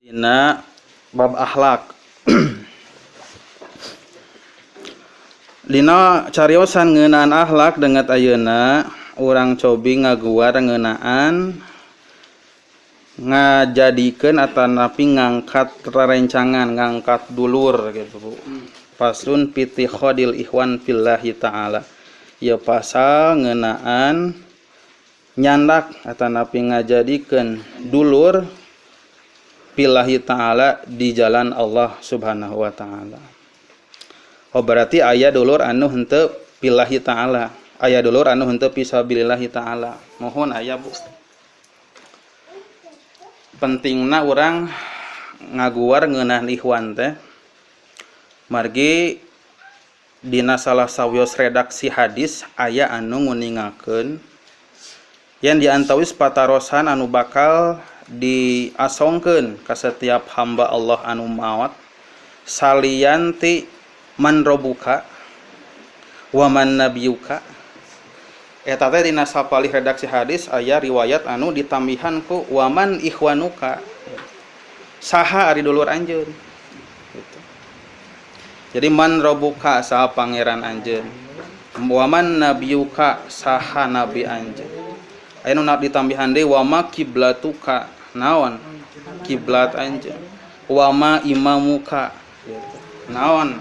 Dina bab akhlak. Dina cariosan ngeunaan akhlak dengat ayeuna urang cobi ngaguar ngeunaan ngajadikeun atanapi ngangkat rerencangan, ngangkat dulur gitu Bu. Faslun fi khodil ikhwan fillahi ta'ala. Ieu pasal ngeunaan nyandak atanapi ngajadikeun dulur fillahi ta'ala di jalan Allah Subhanahu wa ta'ala. Oh berarti aya dulur anu henteu fillahi ta'ala, aya dulur anu henteu fisabilillahi ta'ala. Mohon aya Bu. Pentingna urang ngaguar ngeunaan ikhwan teh. Margi dina salah sawios redaksi hadis aya anu nguningakeun yen diantawis patarosan anu bakal diasongkeun ka setiap hamba Allah anu maot salian ti man robuka wa man nabiyuka. Eta teh dina sapalih redaksi hadis aya riwayat anu ditambihan ku wa man ikhwanuka, saha ari dulur anjeun gitu. Jadi man robuka saha pangeran anjeun, wa man nabiyuka saha nabi anjeun. Aya nu ditambihan deui wa ma kiblatuka, naon kiblat anjeun, wa ma imamuka gitu, naon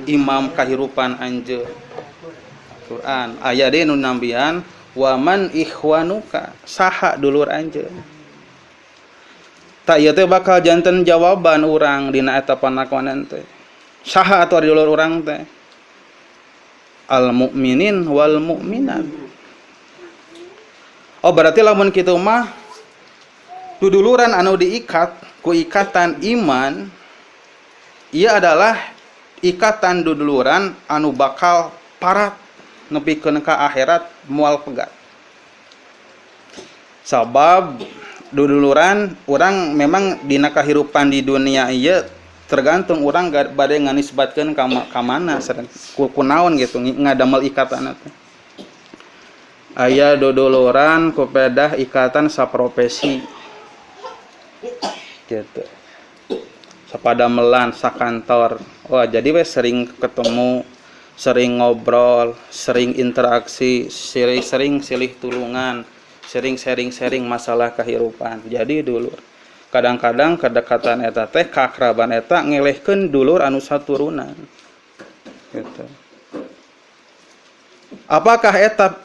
imam kahirupan anjeun. Quran aya deui nu nambihan wa man ikhwanuka, saha dulur anjeun. Tak ieu teh bakal janten jawaban urang dina eta panakonan teh. Saha atuh dulur urang teh? Al mukminin wal mukminat. Oh berarti lamun kitu mah duduluran anu diikat ku ikatan iman ieu adalah ikatan duduluran anu bakal parat nepikeun ka akhirat moal pegat. Sabab duduluran urang memang dina kahirupan di dunia ieu tergantung urang bade nganisbatkeun ka mana sareng ku naon gitu ngadamel ikatan teh. Aya duduluran ku pedah ikatan saprofesi gitu. Sapadamelan sakantor. Wah, jadi we sering ketemu, sering ngobrol, sering interaksi, sering silih tulungan, sering sharing-sharing masalah kehidupan. Jadi dulur. Kadang-kadang kedekatan eta teh keakraban eta ngelehkeun dulur anu saturunan. Gitu. Apakah eta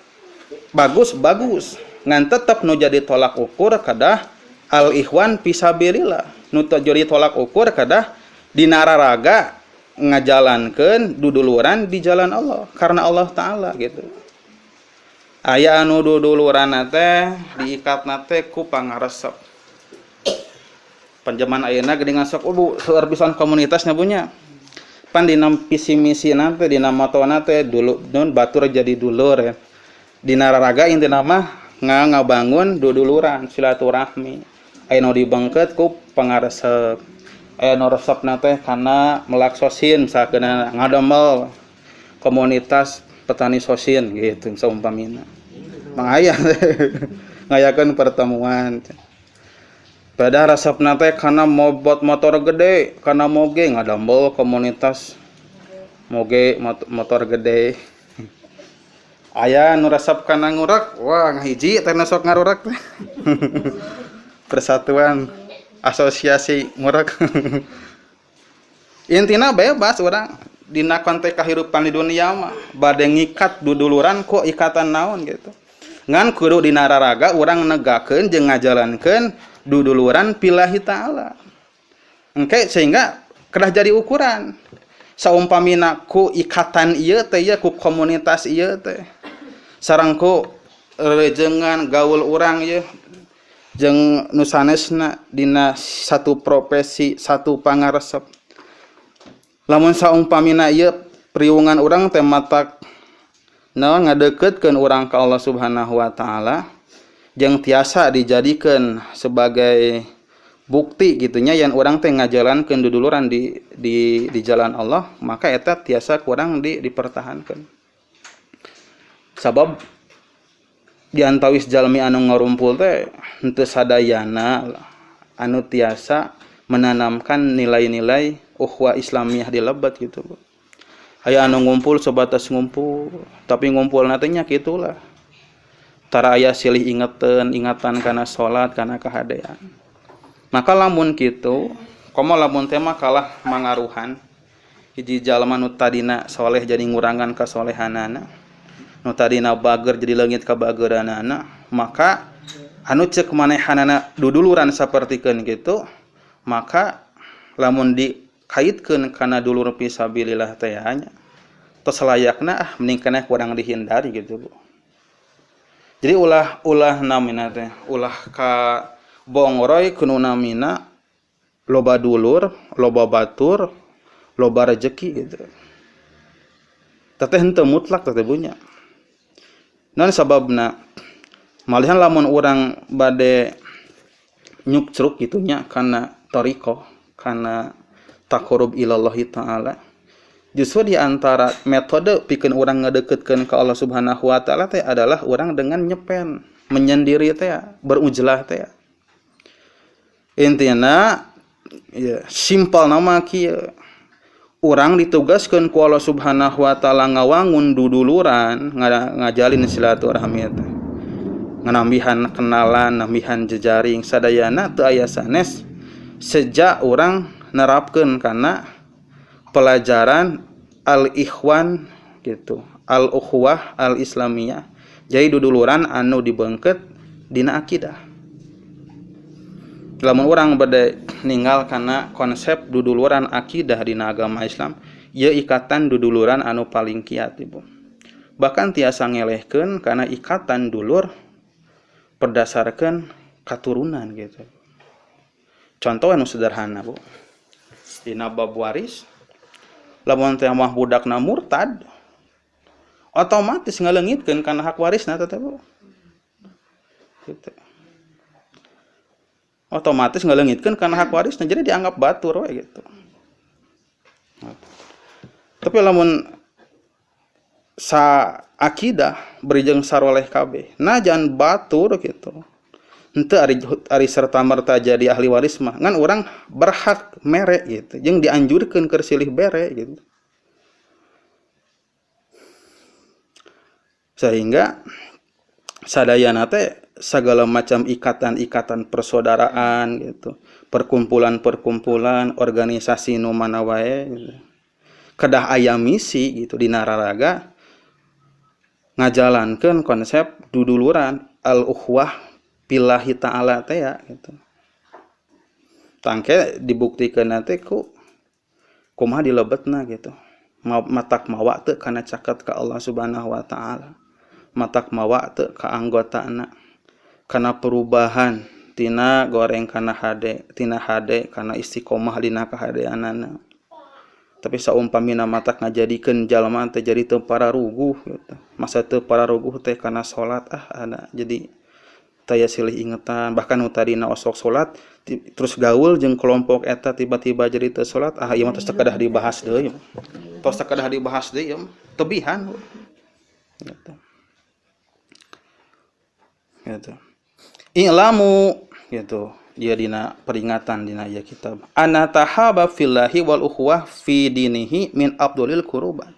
bagus? Bagus. Ngan tetep nu jadi tolak ukur kadah al ikhwan fisabilillah. Nu jadi tolak ukur kadah dina raraga ngajalankeun duduluran di jalan Allah karena Allah Ta'ala gitu. Aya anu duduluran teh diikatna teh ku pangaresep. Panjaman ayeuna geuningan sok bu seueur pisan komunitasna punya. Pan dina visi misina teh dina motona teh dulu nun batur jadi dulur ya. Dina raraga intina mah ngabangun duduluran silaturahmi. Aya nu dibengket ku pangaresep. Aya nu resepna teh kana melak sosin misalkan ngadamel komunitas petani sosin gitu saumpamina. Mangaya ngayakeun pertemuan. Pada resepna teh kana mobot motor gede, kana moge ngadamel komunitas moge motor gede. Aya nu resep kana ngurak, wah ngahiji teh sok ngarurak teh. Persatuan asosiasi ngurak. Intina bebas urang dina konteks kahirupan di dunia mah bade ngikat duduluran ku ikatan naon gitu. Ngan kudu dina raraga urang negakeun jeung ngajalankeun duduluran fillahi ta'ala. Engke sehingga kedah jadi ukuran. Saumpamina ku ikatan ieu teh ieu ku komunitas ieu teh. Sareng ku rejengan gaul urang ieu jeung nu sanesna dina satu profesi, satu pangaresep. Lamun saumpamina ieu priwungan urang teh matak naon ngadeukeutkeun urang ka Allah Subhanahu wa taala jeung tiasa dijadikeun sebagai bukti gitunya yang urang teh ngajalankeun duduluran di jalan Allah, maka eta tiasa kurang dipertahankeun. Sabab diantawis jalmi anu ngarumpul teh henteu sadayana anu tiasa Menanamkan nilai-nilai ukhuwah Islamiyah di lebet gitu. Aya anu ngumpul sebatas ngumpul, tapi ngumpul nantinya gitulah. Tara aya silih ingeteun, ingatan kana salat, kana kahadean. Maka lamun kitu, komo lamun teh mah kalah mangaruhan. Hiji jalma nu tadina soleh jadi ngurangan kasolehanana, nu tadina bager jadi leungit kabageuranana, maka anu ceuk manehanana duduluran sapertikeun kitu, maka lamun dikaitkeun kana dulur fisabilillah teh nya tos layakna ah mending keneh kurang dihindari gitu Bu. Jadi ulah namina teh, ulah ka bongroy kuno namina loba dulur, loba batur, loba rejeki gitu. Teteh henteu mutlak teteh bunya. Naon sababna? Malihan lamun urang bade nyukcruk gitu nya kana thariqah, kana taqarrub ilallahi ta'ala. Justru di antara metode pikeun urang ngedeketkeun ka Allah Subhanahu wa taala teh adalah urang dengan nyepen, menyendiri teh, berujlah teh. Intina ya simpel nama kieu. Urang ditugaskeun ku Allah Subhanahu wa taala ngawangun duduluran, ngajalin silaturahmi teh. Nganambihan kenalan, nambihan jejaring sadayana teu aya sanes sejak urang nerapkeun kana pelajaran al-ikhwan gitu, al-ukhuwah al-islamiyah. Jadi duduluran anu dibeungkeut dina akidah. Lamun urang bade ninggal kana konsep duduluran akidah dina agama Islam, ieu ikatan duduluran anu paling kiat ibu. Bahkan tiasa ngelehkeun kana ikatan dulur berdasarkan katurunan gitu. Contoh anu sederhana Bu. Dina bab waris, lamun teh mah budakna murtad, otomatis ngaleungitkeun kana hak warisna teh Bu. Gitu. Otomatis ngaleungitkeun kana hak warisna, jadi dianggap batur we gitu. Tapi lamun sa akidah berijeng saroleh kabeh, najan batur gitu. Henteu ari serta merta jadi ahli waris mah, ngan urang berhak mere gitu, jeung dianjurkeun keur silih bere gitu. Sehingga sadayana teh segala macam ikatan-ikatan persaudaraan gitu, perkumpulan-perkumpulan, organisasi nu mana wae gitu. Kedah aya misi gitu dina raraga ngajalankeun konsep duduluran al-ukhuwah billahi ta'ala teh ya gitu. Tangke dibuktikeun teh ku kumaha dilebetna gitu. Matak mawa teu kana caket ka Allah Subhanahu wa taala. Matak mawa teu ka anggotana. Kana perubahan tina goreng kana hade, tina hade kana istiqomah dina kahadeanana. Tapi saumpamina matak ngajadikeun jalma teh jadi teu pararuguh gitu. Masa teu pararuguh teh kana salat ah ada jadi taya silih ingetan, bahkan nu tadina osok salat terus gaul jeung kelompok eta tiba-tiba jadi teu salat ah ieu mah tos teu kedah dibahas deui. Tos teu kedah dibahas deui ieu tebihan gitu. Gitu. I'lamu gitu. Dia dina peringatan dina ieu kitab. Ana tahaba fillahi wal ukhuwah fi dinihi min abdulil kurubat.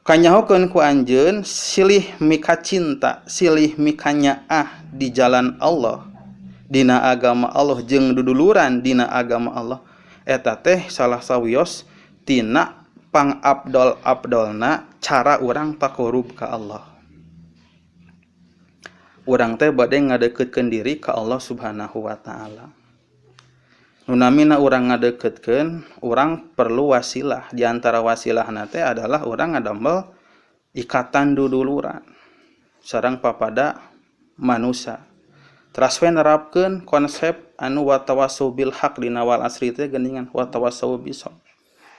Kanyahokeun ku anjeun silih mika cinta, silih mika nyaah di jalan Allah, dina agama Allah jeung duduluran dina agama Allah. Eta teh salah sawios tina pangabdol-abdolna cara urang taqarrub ka Allah. Urang teh bade ngadeukeutkeun diri ka Allah Subhanahu wa taala. Nu namina urang ngadeukeutkeun, urang perlu wasilah. Di antara wasilahna teh adalah urang ngadamel ikatan duduluran sareng papada manusa. Teras we nerapkeun konsep anu watawasau bil haq dina wal asri teh geuningan watawasau bisabr.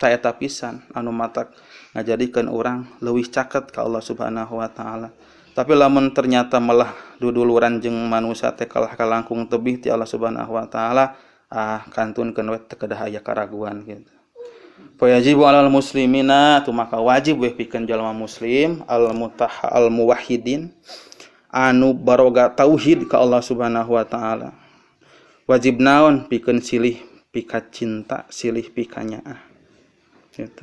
Ta eta pisan anu matak ngajadikeun urang leuwih caket ka Allah Subhanahu wa taala. Tapi lamun ternyata malah duduluran jeung manusa teh kalah kalangkung tebih ti Allah Subhanahu wa taala, ah kantunkeun we teu kedah aya karaguan gitu. Fa yajibu alal muslimina, tu maka wajib we pikeun jalma muslim al mutah al muwahhidin anu baroga tauhid ka Allah Subhanahu wa taala. Wajib naon pikeun silih pika cinta, silih pikanyaah. Gitu.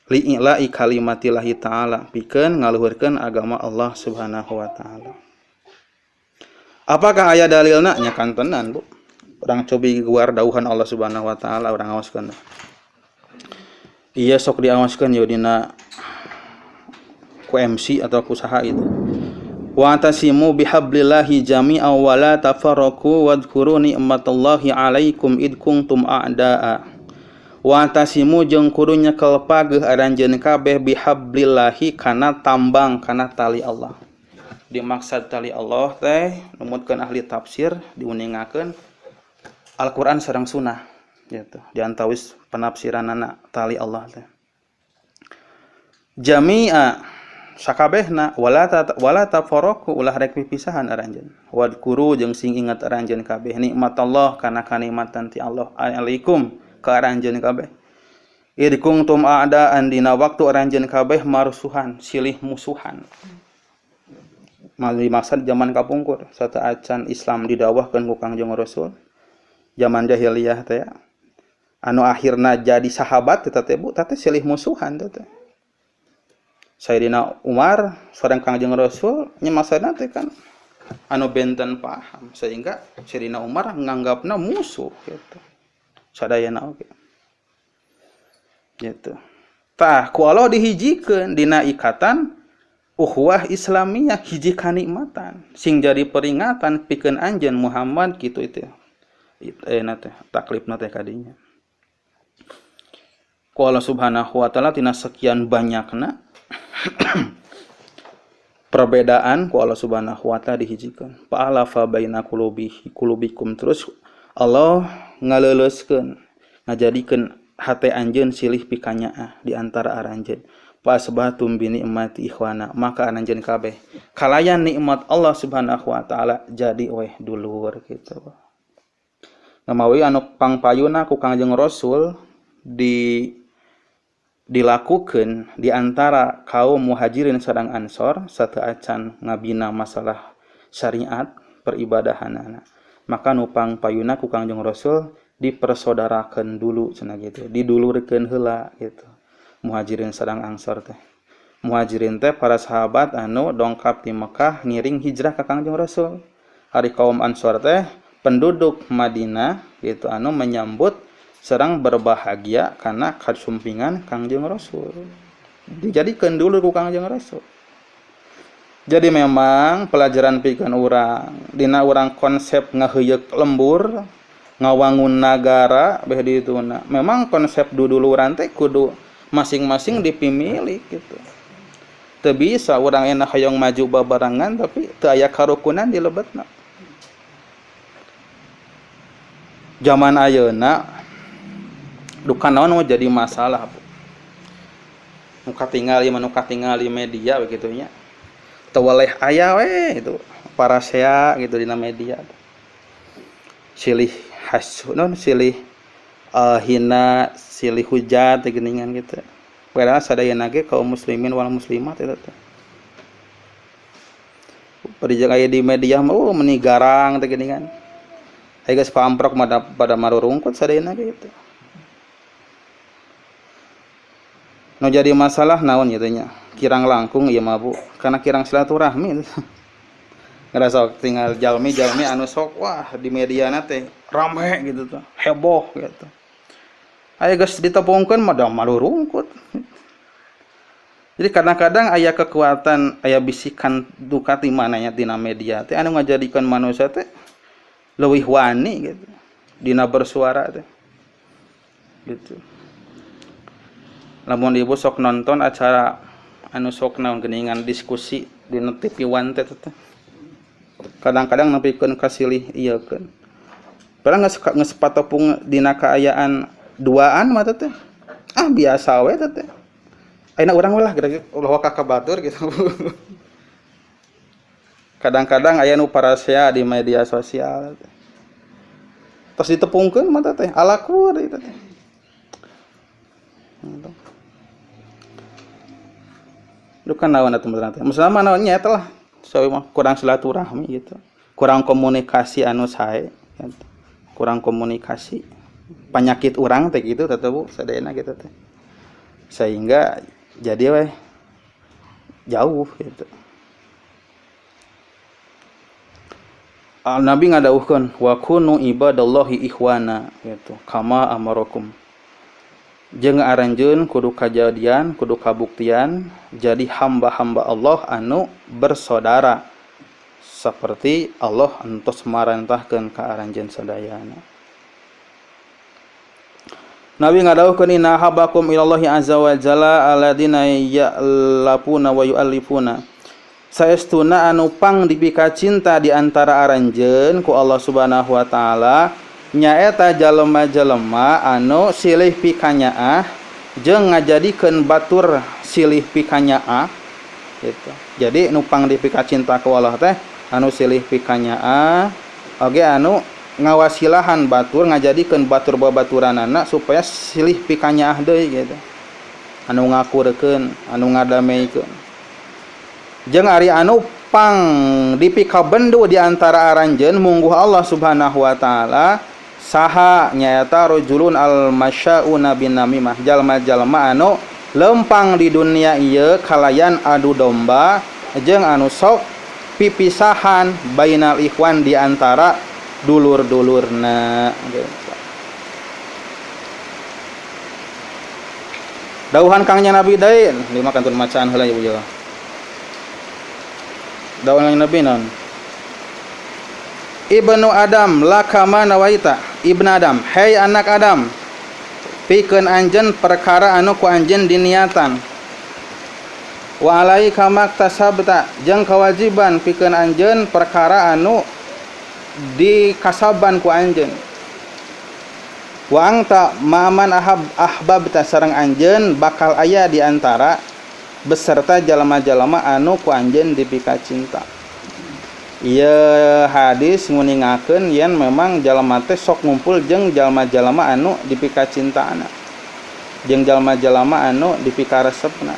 Li'ila'i kalimatillahi ta'ala, pikeun ngaluhurkeun agama Allah Subhanahu wa ta'ala. Apakah aya dalilna? Nya kantenan, Bu. Urang cobi guar dauhan Allah Subhanahu wa ta'ala, urang ngaoskeun. Iya sok diaoskeun yeuh dina ku MC atau ku saha itu. Wa'tasimu bihablillahi jami'an wa la tafarraqu wadhkuru ni'matallahi 'alaikum id kuntum a'da'a. Wa'tasimu jeung kudu nyekel pageuh aranjeun kabeh bihablillahi kana tambang kana tali Allah. Dimaksud tali Allah teh numutkeun ahli tafsir diuningakeun Al-Qur'an sareng sunnah gitu. Di antawis penafsiranana tali Allah teh. Jami'a sakabehna wala tafarraqu ulah rek pipisahan aranjeun. Wadkuru jeung sing ingat aranjeun kabeh nikmat Allah kana kanikmatan ti Allah alaikum ka aranjeun kabeh. Id kuntum a'daan dina waktu aranjeun kabeh marusuhan silih musuhan. Maksud zaman kapungkur sateuacan Islam didawahkeun ku Kangjeng Rasul. Zaman jahiliyah teh anu akhirna jadi sahabat teh teh Bu teh silih musuhan teh. Sayyidina Umar sareng Kangjeng Rasul nya maksudna teh kan anu benten paham sehingga Sayyidina Umar nganggapna musuh gitu. Sadayana oge. Gitu. Tah ku Allah dihijikeun dina ikatan ukhuwah Islamiyah hiji kanikmatan sing jadi peringatan pikeun anjeun Muhammad kitu itu. Na teh taklifna teh kadinya. Ku Allah Subhanahu wa taala tina sekian banyakna perbedaan ku Allah Subhanahu wa taala dihijikeun. Fa'alafa baina qulubikum terus Allah ngaleuleuskeun ngajadikeun hate anjeun silih pikanyaah di antara aranjeun. Fasbatum bi ni'mati ikhwana maka aranjeun kabeh kalayan nikmat Allah Subhanahu wa taala jadi weh dulur kitu. Ngamawi anu pangpayuna ku Kangjeng Rasul dilakukan di antara kaum muhajirin sareng ansor sateuacan ngabina masalah syariat peribadahanana. Maka nupang payuna ku Kangjeng Rasul dipersaudarakeun dulu cenah gitu, didulurkeun heula gitu. Muhajirin sareng ansor teh. Muhajirin teh para sahabat anu dongkap di Mekah ngiring hijrah ka Kangjeng Rasul. Ari kaum ansor teh penduduk Madinah gitu anu menyambut serang berbahagia karena kasumpingan Kangjeng Rasul. Dijadikeun dulu ku Kangjeng Rasul. Jadi memang pelajaran pikeun urang dina urang konsep ngaheuyeuk lembur, ngawangun nagara beh dituna. Memang konsep duduluran teh kudu masing-masing dipimilik gitu. Teu bisa urang enak hayang maju babarengan tapi teu aya karukunan di lebetna. Zaman ayeuna duka naon jadi masalah Bu. Muka tinggal ieu nu katingal di media begitu nya. Teu weleh aya we itu parasea gitu dina media. Silih hasun silih hina, silih hujat geuningan gitu. Padahal sadayana ge kaum muslimin wal muslimat eta teh. Parijang aya di media mah oh meni garang teh geuningan. Aya geus pamprok pada marurungkut sadayana ge gitu. Nu jadi masalah naon gitu nya. Kirang langkung ieu mah Bu, karena kirang silaturahmi. Ngerasa tinggal jalmi-jalmi anu sok wah di mediana teh rame gitu tuh, heboh gitu. Aya geus ditepungkeun mah da marurungkut. Jadi kadang-kadang aya kekuatan, aya bisikan duka ti mananya tina media teh anu ngajadikeun manusia teh leuwih wani gitu dina bersuara teh. Gitu. Lamun ibu sok nonton acara anu sok naon geuningan diskusi di TV One teh teh. Kadang-kadang nepikeun ka silih ieu keun. Padahal geus patepung dina kaayaan duaan mah teh. Ah biasa we teh. Ayeuna urang we lah geura ulah ka batur gitu. Kadang-kadang aya nu parasea di media sosial teh. Tos ditepungkeun mah teh alakur itu teh. Duka naon atuh teh. Masalah mah naon nya eta lah. Sawi mah kurang silaturahmi gitu. Kurang komunikasi anu sae gitu. Kurang komunikasi penyakit urang teh gitu teteh Bu sadayana gitu teh. Sehingga jadi weh jauh gitu. Nabi ngadawuhkeun wa kunu ibadallahi ikhwana gitu kama amarakum. Jeung aranjeun kudu kajadian, kudu kabuktian jadi hamba-hamba Allah anu bersaudara seperti Allah entos marentahkeun ka aranjeun sadayana. Nabi ngadawuhkeun inna habakum ilallahi azza wa jalla alladzina ya'lafuna wa yu'allifuna. Saestuna anu pang dipika cinta di antara aranjeun ku Allah Subhanahu wa taala nyaeta jelema-jelema anu silih pikanyaah jeung ngajadikeun batur silih pikanyaah gitu. Jadi nu pang dipika cinta ku Allah teh anu silih pikanyaah oge anu ngawasilahan batur ngajadikeun batur babaturanana supaya silih pikanyaah deui gitu. Anu ngakurkeun, anu ngadameikeun. Jeung ari anu pang dipikabendu di antara aranjeun mungguh Allah Subhanahu wa taala saha nyaeta rajulun al masyauna bin namimah jalma-jalma anu lempang di dunia ieu kalayan adu domba jeung anu sok pipisahan bainal ikhwan di antara dulur-dulurna gitu. Dauhan Kangnya Nabi deui lima kantun macaan heula ieu. Dauhan Nabi non Ibnu Adam lakama nawaita. Ibnu Adam, hei anak Adam, pikeun anjeun perkara anu ku anjeun diniatan. Wa alaika maktasabta, jeung kewajiban pikeun anjeun perkara anu dikasaban ku anjeun. Wa angta ma'aman ahbabta, sareng anjeun bakal aya di antara beserta jalma-jalma anu ku anjeun dipika cinta. Ieu hadis nguningakeun yen memang jalma teh sok ngumpul jeung jalma-jalma anu dipika cintaana, jeung jalma-jalma anu dipika resepna.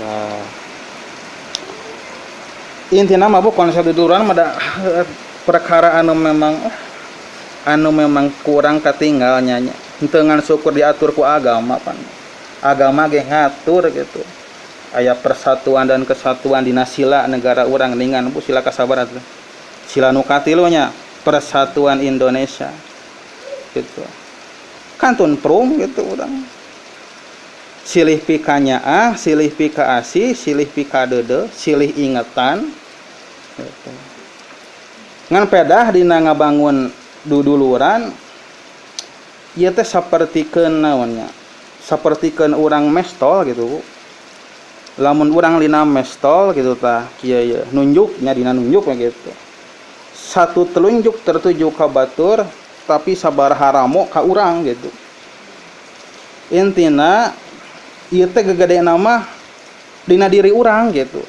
Nah, intina mah Bu konsep duluran mah da perkara anu memang kurang katinggalnya nya. Henteu ngan syukur diatur ku agama pan. Agama ge ngatur gitu. Aya persatuan dan kesatuan dina sila negara urang ningan Bu sila kasabar atuh. Sila nu katilu nya persatuan Indonesia. Gitu. Kantun prung gitu urang. Silih pikanyaah, silih pikaasih, silih pikadeudeuh, silih ingetan gitu. Ngan pedah dina ngabangun duduluran ieu teh sapertikeun naonnya, sapertikeun urang mestol gitu Bu. Lamun urang lina mestol gitu tah kieu ye nunjuknya dina nunjuk gitu. Satu telunjuk tertuju ka batur tapi sabaraha ramo ka urang gitu. Intina ieu teh gegedena mah dina diri urang gitu.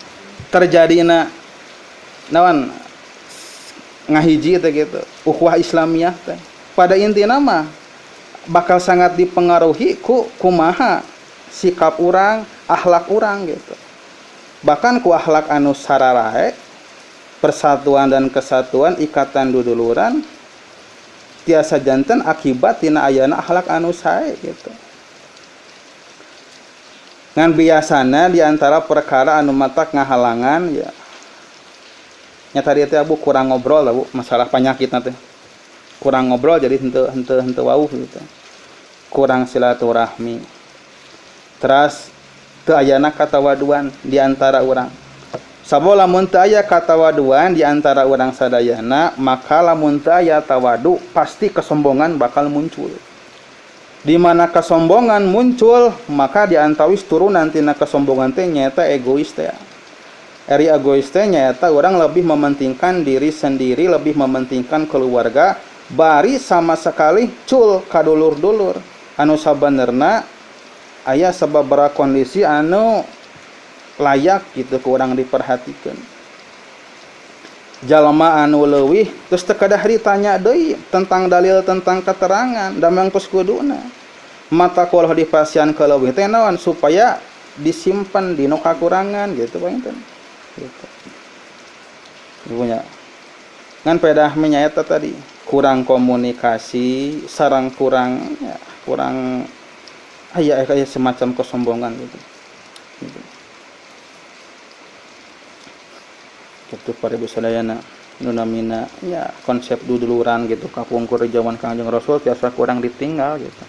Terjadina naon ngahiji teh gitu, ukhuwah Islamiyah teh. Pada intina mah bakal sangat dipengaruhi ku kumaha sikap urang, akhlak urang gitu. Bahkan ku akhlak anu sararae, persatuan dan kesatuan ikatan duduluran tiasa janten akibat tina ayana akhlak anu sae gitu. Ngan biasana di antara perkara anu matak ngahalangan ya. Nya tadi teh Bu kurang ngobrol lah Bu masalah penyakitna teh. Kurang ngobrol jadi henteu wauh gitu. Kurang silaturahmi. Teras teu ayana katawaduan di antara urang. Sabo lamun teu aya katawaduan di antara urang sadayana, maka lamun teu aya tawadu pasti kesombongan bakal muncul. Di mana kesombongan muncul, maka diantawis turunan tina kesombongan teh nyaeta egois teh. Eri egois teh nyaeta urang lebih mementingkan diri sendiri, lebih mementingkan keluarga, bari sama sekali cul kadulur-dulur. Anu sabenerna aya sababaraha kondisi anu layak gitu ku urang diperhatikeun. Jalma anu leuwih terus teu kedah ditanya deui tentang dalil tentang keterangan da memang tos kuduna. Mata ku Allah dipasihan kaleuwih teh naon supaya disimpan dina kakurangan gitu panginten. Gitu. Ibunya. Ngan pedah nyaeta tadi kurang komunikasi, sarang kurang ya, kurang aya kayak semacam kesombongan gitu. Gitu. Gitu para ibu sadayana nu namina ya konsep duduluran gitu kapungkur zaman Kangjeng Rasul tiasa kurang ditinggal gitu.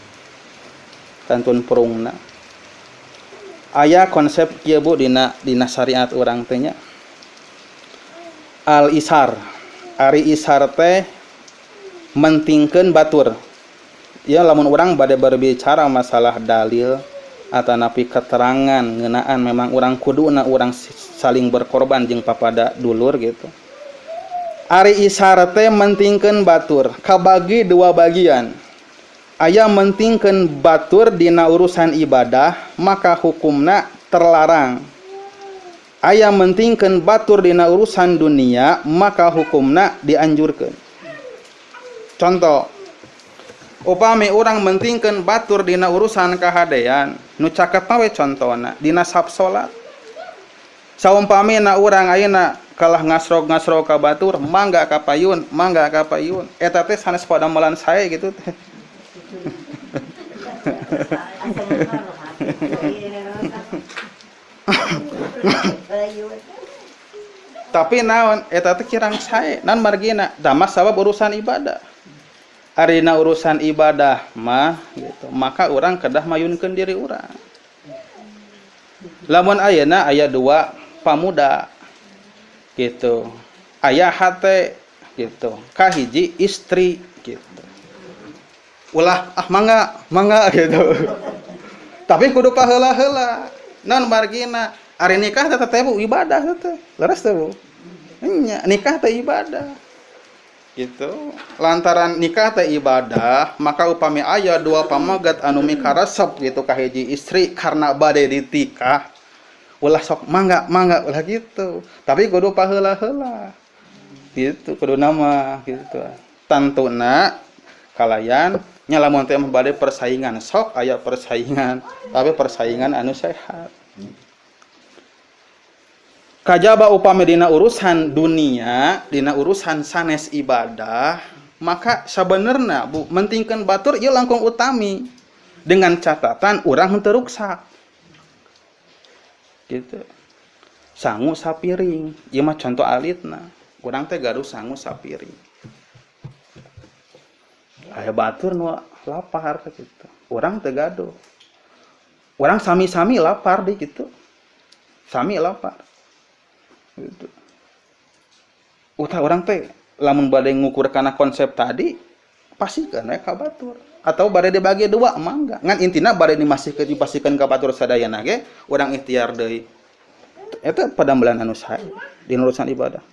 Kantun perungna. Aya konsep kieu Bu dina syariat urang teh nya. Al isar. Ari isar teh mentingkeun batur. Ya lamun urang bade berbicara masalah dalil atanapi keterangan ngeunaan memang urang kuduna urang saling berkorban jeung papada dulur gitu. Ari isar teh mentingkeun batur, kabagi dua bagian. Aya mentingkeun batur dina urusan ibadah maka hukumna terlarang. Aya mentingkeun batur dina urusan dunia maka hukumna dianjurkeun. Contoh, upami urang mentingkeun batur dina urusan kahadean, nu caket we contona dina sab salat. Saumpamina urang ayeuna kalah ngasrog-ngasrog ka batur, mangga ka payun, mangga ka payun. Eta teh sanes padamelan sae gitu teh. Tapi naon eta teh kirang sae, naon margina? Damas sabab urusan ibadah. Arina urusan ibadah mah gitu, maka urang kedah mayunkeun diri urang. Lamun ayeuna aya dua pamuda gitu. Aya hate gitu. Kahiji istri gitu. Ulah ah mangga, mangga gitu. Tapi kudu paheula-heula. Naon margina? Ari nikah teh teh Bu ibadah teh. Leres teh Bu. Nya, nikah teh ibadah. Gitu. Lantaran nikah teh ibadah, maka upami aya dua pamegat anu mikaresep gitu ka hiji istri karena bade ditikah, ulah sok mangga mangga ulah gitu. Tapi kudu paheula-heula. Gitu kudu nama gitu. Tantuna kalayan nya lamun teh bade persaingan sok aya persaingan, tapi persaingan anu sehat. Kajaba upami dina urusan dunia, dina urusan sanes ibadah, maka sabenerna Bu mentingkeun batur ieu langkung utami dengan catatan urang henteu ruksak. Gitu. Sangu sapiring, ieu mah contoh alitna. Urang teh gaduh sangu sapiring. Aya batur nu lapar gitu. Urang teu gaduh. Urang sami-sami lapar deui gitu. Sami lapar. Gitu. Utah orang teh lamun bade ngukur kana konsep tadi pasikeun we ka batur atau bade dibagi dua mangga ngan intina bade dimasihkeun dipasikeun ka batur sadayana ge urang ikhtiar deui eta padamelan anu sae dina urusan ibadah.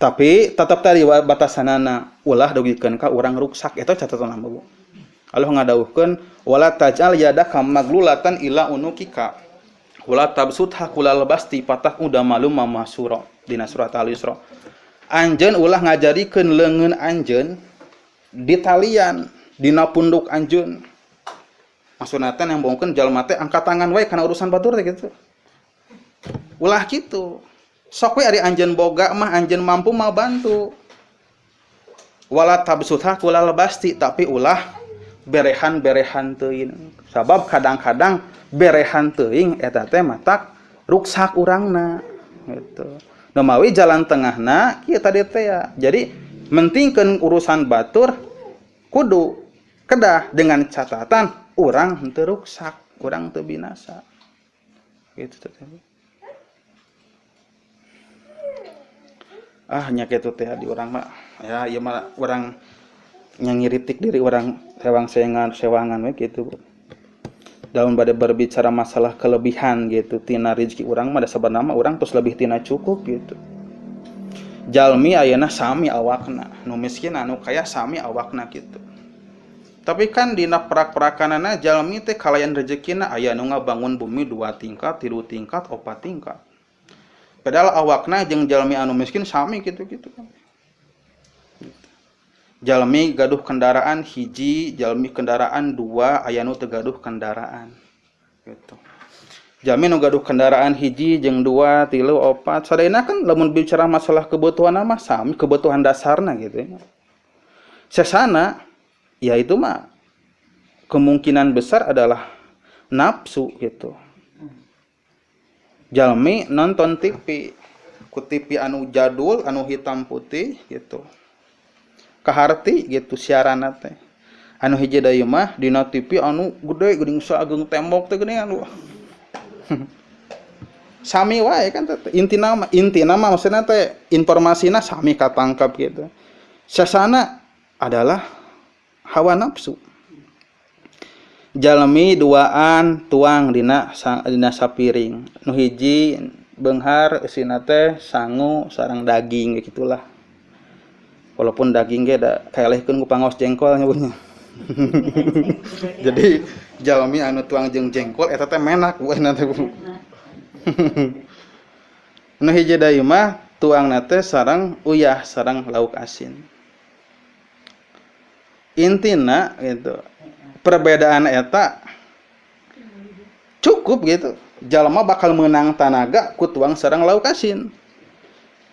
Tapi tetap tadi batasanana ulah dugikeun ka urang ruksak eta catatan mah Bu. Allah ngadawuhkeun wala taj'al yadaka maglulatan ila unukika wala tabsutha kulal basti patah udah malum mamasura dina surat Al-Isra. Anjeun ulah ngajarikeun leungeun anjeun di talian dina punduk anjeun. Maksudna teh nembongkeun jalma teh angkat tangan wae kana urusan batur teh gitu. Ulah kitu. Sok we ari anjeun boga mah anjeun mampu mah bantu. Wala tabsutha kulal basti tapi ulah berehan-berehan teuing. Sabab kadang-kadang berehan teuing eta teh matak ruksak urangna gitu. Nu mawi jalan tengahna kieu tadi teh ya. Jadi mentingkeun urusan batur kudu kedah dengan catatan urang henteu ruksak, urang teu binasa. Gitu teh. Ah nya kitu teh di urang mah. Ya ieu mah urang nyangiritik diri urang sewang-sengan sewangan we kitu Bu. Daun bade berbicara masalah kelebihan gitu tina rezeki urang mah da sabarna mah urang tos lebih tina cukup gitu. Jalmi ayeuna sami awakna, nu miskin anu kaya sami awakna gitu. Tapi kan dina prak-prakanana jalmi teh kalayan rezekina aya nu ngabangun bumi 2 tingkat, 3 tingkat, 4 tingkat. Padahal awakna jeung jalmi anu miskin sami gitu-gitu kan. Jalmi gaduh kendaraan hiji, jalmi kendaraan dua, aya nu teu gaduh kendaraan gitu. Jalmi nu gaduh kendaraan hiji jeung dua, tilu, opat, sadayana kan lamun bicara masalah kebutuhan mah sami, kebutuhan dasarna gitu ya. Sesana ya itu mah kemungkinan besar adalah nafsu gitu. Jalmi nonton TV, ku TV anu jadul, anu hitam putih gitu. Kaharti gitu siaranna teh. Anu hiji deui mah dina TV anu gede geuning saageng tembok teh geuning anu. Sami wae kan teh intina mah maksudna teh informasina sami katangkap gitu. Sesana adalah hawa nafsu. Jalmi duaan tuang dina dina sapiring. Nu hiji beunghar eusina teh sangu sareng daging gitulah. Walaupun daging ge da kaelehkeun ku pangaos jengkol nya nya. Jadi jalmi anu tuang jeung jengkol eta teh menak bu teh Bu. Nu hiji deui mah tuangna teh sareng uyah sareng lauk asin. Intina gitu. Perbedaan eta cukup gitu. Jalma bakal menang tanaga ku tuang sareng lauk asin.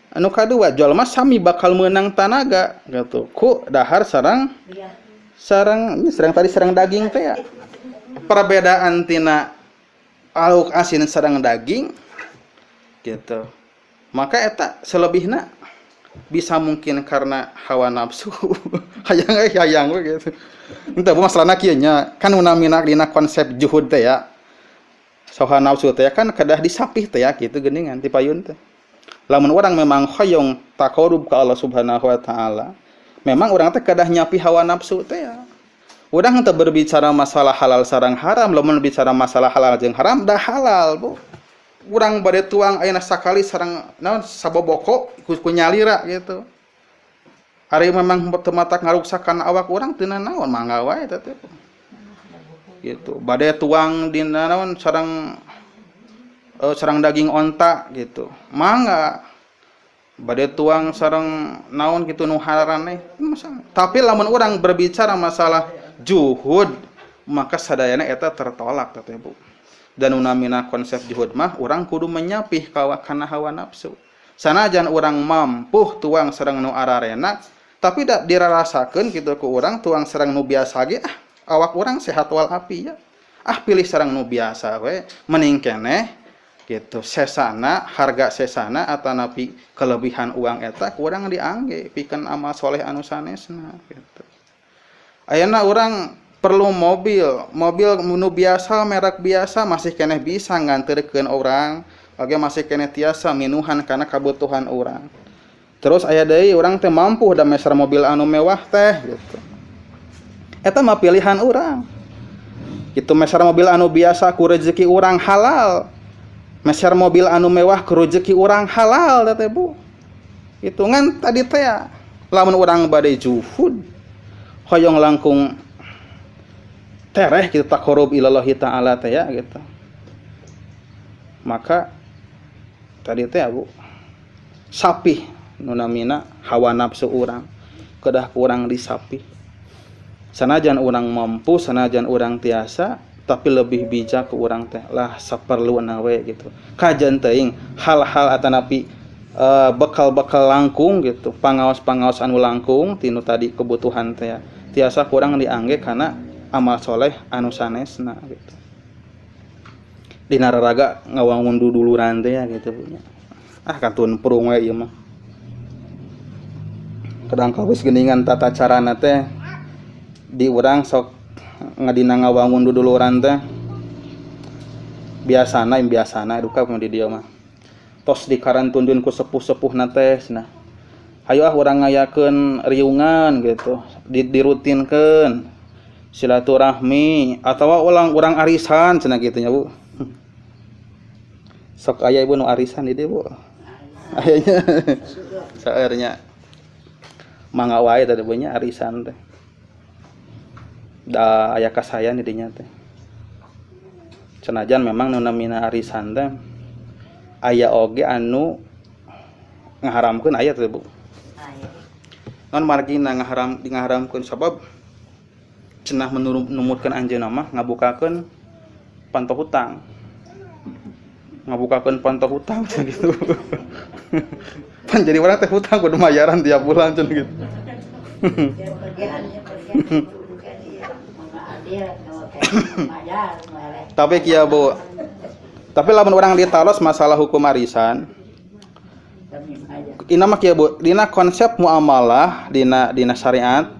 Anu kadua jalma sami bakal menang tanaga gitu ku dahar sareng sareng ini sareng tadi sareng daging teh ya. Perbedaan tina lauk asin sareng daging gitu. Maka eta selebihna bisa mungkin karena hawa nafsu. Hayang euy hayang we gitu. Entah bu masalahna kieu nya kan unamina dina konsep juhud teh ya. Hawa nafsu teh kan kedah disapih teh ya gitu geuningan ti payun teh. Lamun orang memang hoyong taqarrub ka Allah Subhanahu wa taala, memang orang teh kedah nyapi hawa nafsu teh ya. Urang teu berbicara masalah halal sareng haram, lamun bicara masalah halal jeung haram dah halal, Bu. Urang bade tuang ayeuna sakali sareng naon saboboko ku nyalira gitu. Ari memang teu matak ngaruksakan awak urang teu naon mangga wae eta teh. Gitu. Bade tuang dina naon sareng sareng daging onta gitu. Mangga. Bade tuang sareng naon gitu nu haraneh masalah. Tapi lamun urang berbicara masalah juhud maka sadayana eta tertolak teh Bu. Dan unamina konsep juhud mah urang kudu menyapih kana hawa nafsu. Sanajan urang mampu tuang sareng nu ararena tapi da dirarasakeun kitu ku urang tuang sareng nu biasa ge ah awak urang sehat wal afiat. Ah pilih sareng nu biasa we mending keneh gitu. Sesana harga sesana atanapi kelebihan uang eta kurang diangge pikeun amal soleh anu sanesna gitu. Ayeuna urang perlu mobil, mobil nu biasa merek biasa masih keneh bisa nganterkeun urang, oge masih keneh tiasa minuhan kana kabutuhan urang. Terus aya deui urang teh mampu da meser mobil anu mewah teh gitu. Eta mah pilihan urang. Gitu meser mobil anu biasa ku rezeki urang halal. Meser mobil anu mewah ku rezeki urang halal teh Bu. Itu ngan tadi teh ya, lamun urang bade juhud hoyong langkung tereh kita taqarrub ilallahi ta'ala teh ya gitu. Maka tadi teh Bu sapih nu namina hawa nafsu urang kedah kurang disapih. Sanajan urang mampu, sanajan urang tiasa, tapi lebih bijak ke urang teh lah saperluna we gitu. Kajen teuing hal-hal atanapi bekal-bekal langkung gitu, pangaos-pangaos anu langkung tinu tadi kebutuhan teh tiasa kurang diangge kana amal soleh anu sanesna gitu. Dina raraga ngawangun duduluran teh ya gitu punya. Ah kantun prung we ieu mah. Kadang kawis geuningan tata carana teh di urang sok ngadina ngawangun duduluran teh biasana biasana duka di dieu mah. Tos dikarantundun ku sepuh-sepuhna teh cenah. Hayu ah urang ngayakeun riungan gitu, dirutinkeun silaturahmi atawa ulang urang arisan cenah kitu nya Bu. Sok aya ibu nu arisan di dieu Bu. Ayanya saeurnya mangga wae tadi Bu nya arisan teh. Da aya kasayan di dinya teh. Senajan memang nu namina arisan teh aya oge anu ngaharamkeun aya teh Bu. Non margina ngaharam ngaharamkeun sabab cenah menurut numutkeun anjeunna mah ngabukakeun panto hutang. Ngabukakeun panto hutang gitu. Pan jadi orang teh hutang kudu mayaran tiap bulan cenah gitu. Ya bagian, ya bagian, bukan iya, adil, bayar, Tapi kieu, Bu. Tapi lamun urang ditaros masalah hukum arisan, ina mah kieu, Bu, dina konsep muamalah dina dina syariat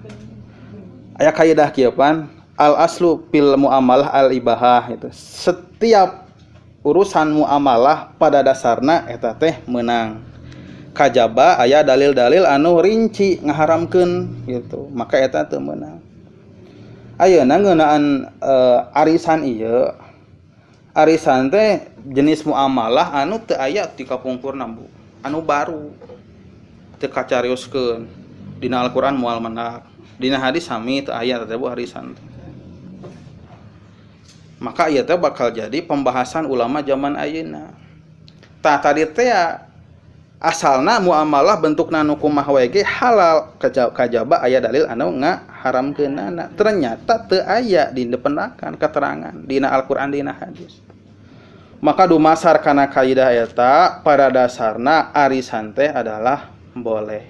aya kaidah kieu pan, al aslu fil muamalah al ibahah itu. Setiap urusan muamalah pada dasarna eta teh menang. Kajaba aya dalil-dalil anu rinci ngaharamkeun gitu, maka eta teu meunang. Ayeuna ngeunaan arisan ieu, arisan teh jenis muamalah anu teu aya di kapungkurna, Bu, anu baru, teu kacarioskeun dina Al-Qur'an moal menang, dina hadis sami teu aya teh, Bu, arisan teh. Maka ieu teh bakal jadi pembahasan ulama zaman ayeuna. Tah, tadi teh ya, asalna muamalah bentukna nu kumaha wae ge halal kajaba aya dalil anu ngaharamkeunana. Ternyata teu aya dipendakan keterangan dina Al-Qur'an, dina hadis. Maka dumasar kana kaidah eta, pada dasarna arisan teh adalah boleh.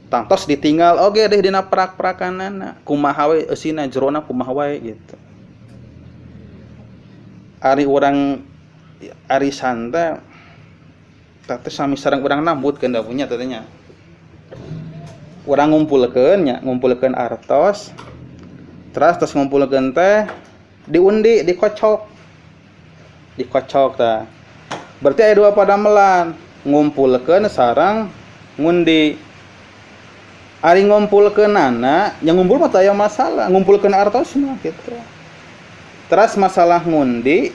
Tangtos ditinggal oge deh dina prak-prakanana kumaha we eusina, jerona kumaha wae gitu. Ari urang arisan teh teh sami sareng urang nambutkeun da punya teh nya. Urang ngumpulkeun nya, ngumpulkeun artos, terus terus ngumpulkeun teh diundi, dikocok. Dikocok tah. Berarti aya dua padamelan, ngumpulkeun sareng ngundi. Ari ngumpulkeunana, yang ngumpul mah teu aya masalah, ngumpulkeun artos mah gitu. Terus masalah ngundi,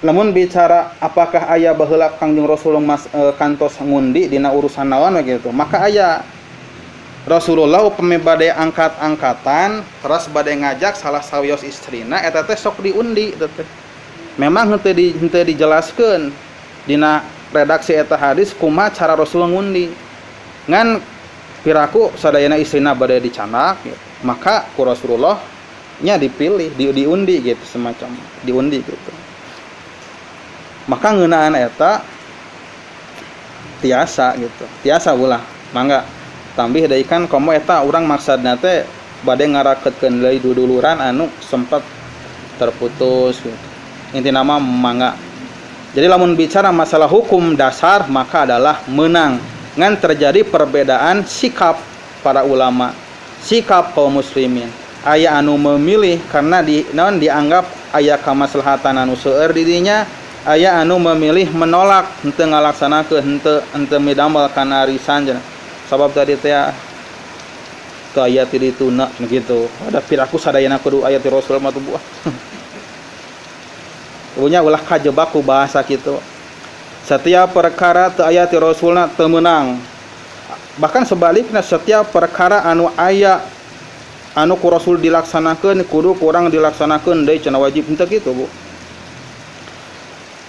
namun bicara apakah aya baheula Kangjeng Rasulullah mas, kantos ngundi dina urusan naon we gitu, maka aya Rasulullah upami bade angkat-angkatan terus bade ngajak salah sawios istrina eta teh sok diundi eta teh. Memang henteu dijelaskeun dina redaksi eta hadis kumaha cara Rasul ngundi, ngan piraku sadayana istrina bade dicandak gitu. Maka ku Rasulullah nya dipilih diundi gitu, semacam diundi gitu. Maka ngeunaan eta tiasa gitu, tiasa ulah mangga tambih deui kan, komo eta urang maksadna teh bade ngaraketkeun deui duduluran anu sempat terputus gitu. Intina mah mangga. Jadi lamun bicara masalah hukum dasar maka adalah menang, ngan terjadi perbedaan sikap para ulama, sikap kaum muslimin. Aya anu memilih karena di naon dianggap aya kamaslahatan anu seueur di dinya, aya anu memilih menolak, henteu ngalaksanakeun, henteu henteu midamel kana arisan cenah. Sabab tadi teh teu aya ti dituna gitu. Ada piraku sadayana kudu aya ti Rasul mah tuh, Bu. Punya ulah kajebak ku bahasa kitu. Setiap perkara teu aya ti Rasulna teu meunang. Bahkan sebaliknya, setiap perkara anu aya anu ku Rasul dilaksanakeun kudu kurang dilaksanakeun deui cenah, wajib, henteu kitu, Bu.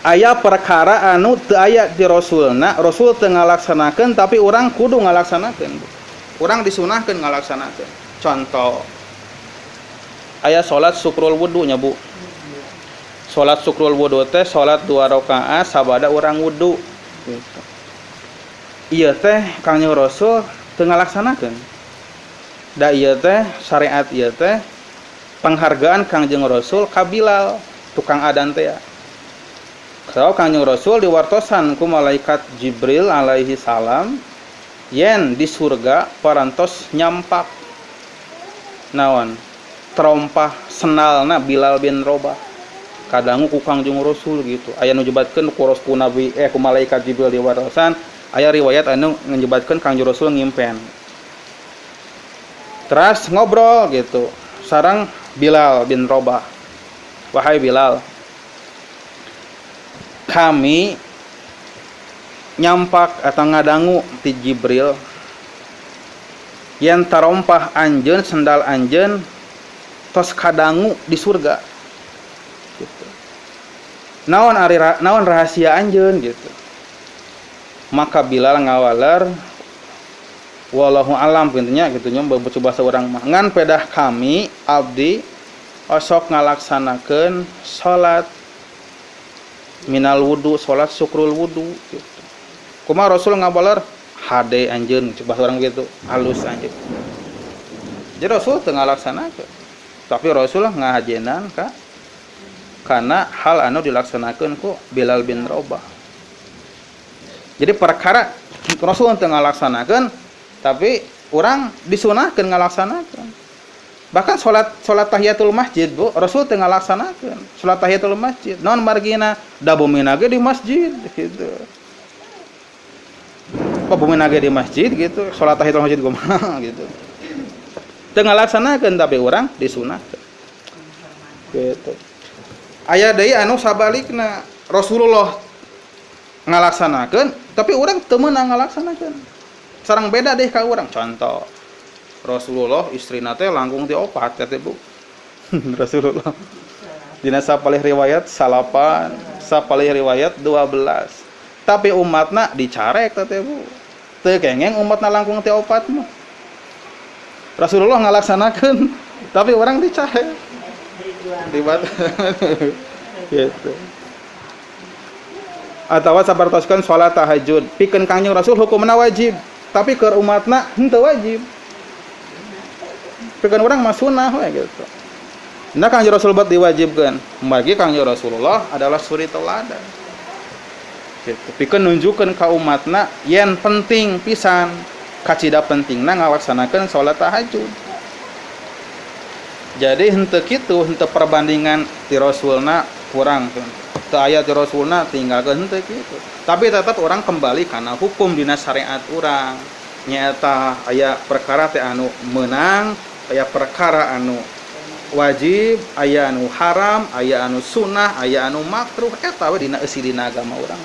Aya perkara anu teu aya di Rasulna, Rasul teu ngalaksanakeun, tapi urang kudu ngalaksanakeun, Bu. Urang disunahkeun ngalaksanakeun. Contoh, aya salat syukrul wudu nya, Bu. Salat syukrul wudu teh salat dua rakaat sabada urang wudu gitu. Ieu teh Kangjeng Rasul teu ngalaksanakeun. Da ieu teh syariat, ieu teh penghargaan Kangjeng Rasul ka Bilal, tukang adan teh ya. So, Kangjeng Rasul diwartosan ku malaikat Jibril alaihi salam yen di surga parantos nyampak naon terompah sendalna Bilal bin Robah, kadangu ku Kangjeng Rasul gitu. Aya nu nyebatkeun ku ku Nabi ku malaikat Jibril diwartosan, aya riwayat anu nyebatkeun Kangjeng Rasul ngimpen. Terus ngobrol gitu sareng Bilal bin Robah, "Wahai Bilal, kami nyampak atau ngadangu ti Jibril yang tarompah anjeun, sendal anjeun tos kadangu di surga gitu. Naon ari naon rahasia anjeun?" gitu. Maka Bilal ngawaler Wallahu alam intinya gitu nya bahasa urang mah. Ngan pedah kami abdi osok ngalaksanakeun salat minal wudu, salat syukrul wudu gitu. Kumaha Rasul ngabaler hade anjeun bahasa urang gitu, halus anjeun. Jadi Rasul teu ngalaksanakeun. Tapi Rasul ngahajenan ka karena hal anu dilaksanakeun ku Bilal bin Rabah. Jadi perkara Rasul teu ngalaksanakeun tapi urang disunahkeun ngalaksanakeun. Bahkan salat tahiyatul masjid, Bu, Rasul teu ngalaksanakeun. Salat tahiyatul masjid, naon margina? Da bumina ge di masjid gitu. Apa bumina ge di masjid gitu, salat tahiyatul masjid kumaha gitu. Teu ngalaksanakeun tapi urang disunahkeun. Gitu. Aya deui anu sabalikna, Rasulullah ngalaksanakeun tapi urang teu meunang ngalaksanakeun. Sareng beda deh ka urang. Contoh, Rasulullah istrina teh langkung ti opat teh Bu. Rasulullah dina sapalih riwayat 9, sapalih riwayat 12. Tapi umatna dicarek teh Bu. Teu kengeng umatna langkung ti opat mah. Rasulullah ngalaksanakeun tapi urang dicarek. Dibat. Gitu. Atawa sabartoskeun salat tahajud, pikeun Kangjeng Rasul hukumna wajib, tapi keur umatna henteu wajib. Pikeun urang mah sunah we gitu. Nah Kangjeng Rasul bat diwajibkeun. Margi Kangjeng Rasulullah adalah suri teladan. Gitu. Pikeun nunjukkeun ka umatna yen penting pisan, kacida pentingna ngalaksanakeun salat tahajud. Jadi henteu kitu, henteu perbandingan ti Rasulna kurang teu aya ti Rasulna tinggalkeun henteu kitu. Tapi tetap orang kembali kana hukum dina syariat urang. Nyaeta aya perkara teh anu meunang, aya perkara anu wajib, aya anu haram, aya anu sunnah, aya anu makruh, eta we dina eusi dina agama urang.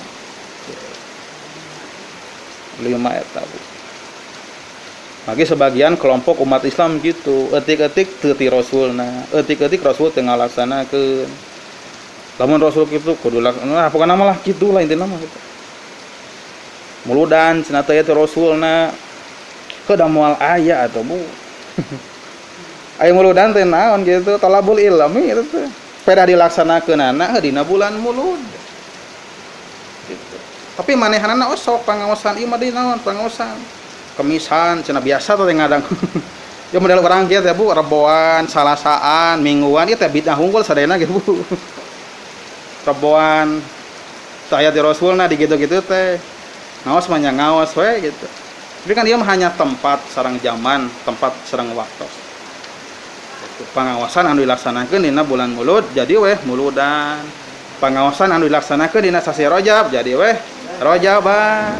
5 eta Bu. Magi sebagian kelompok umat Islam gitu, etik-etik teu ti Rasulna, etik-etik Rasul teu ngalaksanakeun. Lamun Rasul kitu kudu laksana, pokona mah lah kitu lah intina mah gitu. Muludan cenah teh Rasulna. Heuh da moal aya atuh Bu. Aya muludan teh naon gitu, talabul ilmi itu teh. Peda dilaksanakeunana heuh dina bulan Mulud. Gitu. Tapi manehanana osok pangaosan ieu mah deui naon pangaosan. Kemisan cenah biasa teh ngadang. Ya model urang kieu teh Bu, reboan, salasaan, mingguan ieu teh bid'ah unggul sadayana gitu Bu. Reboan saya di Rasulna di gitu-gitu teh. Ngaos mah nya ngaos we gitu. Tapi kan dia mah hanya tempat sareng zaman, tempat sareng waktu. Pangaosan anu dilaksanakeun dina bulan Mulud jadi weh muludan. Pangaosan anu dilaksanakeun dina sasi Rajab jadi weh Rajaban.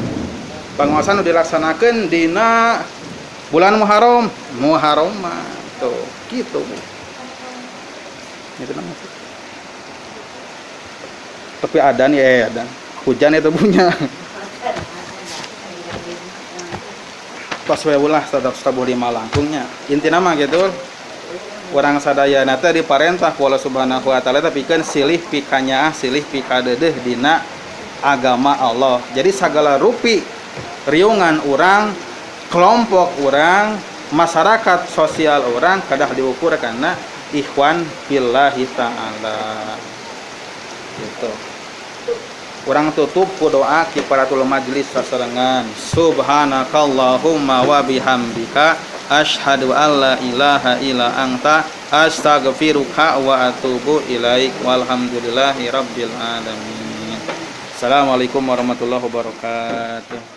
Pangaosan anu dilaksanakeun dina bulan Muharram, Muharramah. Tuh, gitu Bu. Itu namanya. Tapi adan ya adan. Hujan itu punya. Pas we ulah sabuh lima langkungnya. Intina mah gitu. Urang sadayana teh diparentah ku Allah Subhanahu wa taala teh pikeun silih pikanyaah, silih pikadeudeuh dina agama Allah. Jadi sagala rupi riungan urang, kelompok urang, masyarakat sosial urang kadah diukur karena ikhwan fillahi ta'ala. Gitu. Urang tutup ku doa kifaratul majlis sasarengan. Subhanakallahumma wa bihamdika asyhadu alla ilaha illa anta astaghfiruka wa atubu ilaik. Walhamdulillahi rabbil alamin. Assalamualaikum warahmatullahi wabarakatuh.